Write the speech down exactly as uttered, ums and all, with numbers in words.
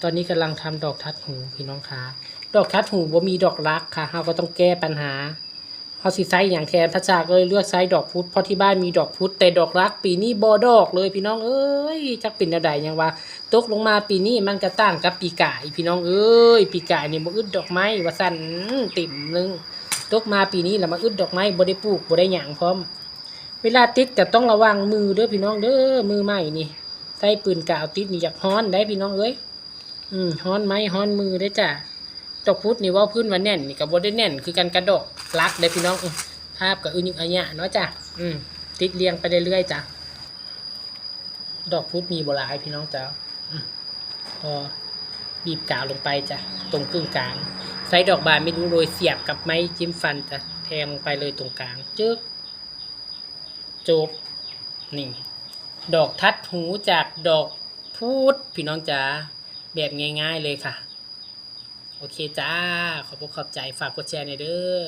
ตอนนี้กำลังทำดอกทัดหูพี่น้องคะ ดอกทัดหูบ่มีดอกรักค่ะ เราก็ต้องแก้ปัญหา เราสิใช้อย่างแทน พระจากก็เลยเลือกใช้ดอกพุธ เพราะที่บ้านมีดอกพุธ แต่ดอกรักปีนี้บ่ดอกเลยพี่น้องเอ้ย จักเป็นแนวใดยังว่า ตกลงมาปีนี้มันก็ต่างกับปีกายพี่น้องเอ้ย ปีกายนี่บ่อึดดอกไม้ว่าซั่น อืม เต็มหนึ่ง ตกมาปีนี้แล้วมาอึดดอกไม้ บ่ได้ปลูก บ่ได้หยังพร้อม เวลาติดก็ต้องระวังมือเด้อพี่น้องเด้อ มือใหม่นี่ ใช้ปืนกาวติดนี่อยากฮ้อนได้พี่น้องเอ้ย อืม ฮ้อนไม้ฮ้อนมือเด้อจ้ะ ดอกพุธนี่เว้าพื้นว่าแน่น นี่ก็บ่ได้แน่นคือกันกับดอกรักเด้อพี่น้อง อืม ภาพก็อึนยึกอะยะเนาะจ้ะ อืม ติดเรียงไปเรื่อยๆจ้ะ ดอกพุธมีบ่หลายพี่น้องจ้ะ อืม พอบีบกาวลงไปจ้ะ ตรงกึ่งกลาง ใช้ดอกบานไม่รู้โรยเสียบกับไม้จิ้มฟันจ้ะ แทงลงไปเลยตรงกลาง จึ๊ก จบ นี่ ดอกทัดหูจากดอกพุธพี่น้องจ๋า แบบง่ายๆเลยค่ะ โอเคจ้า ขอบคุณขอบใจ ฝากกดแชร์หน่อยเด้อ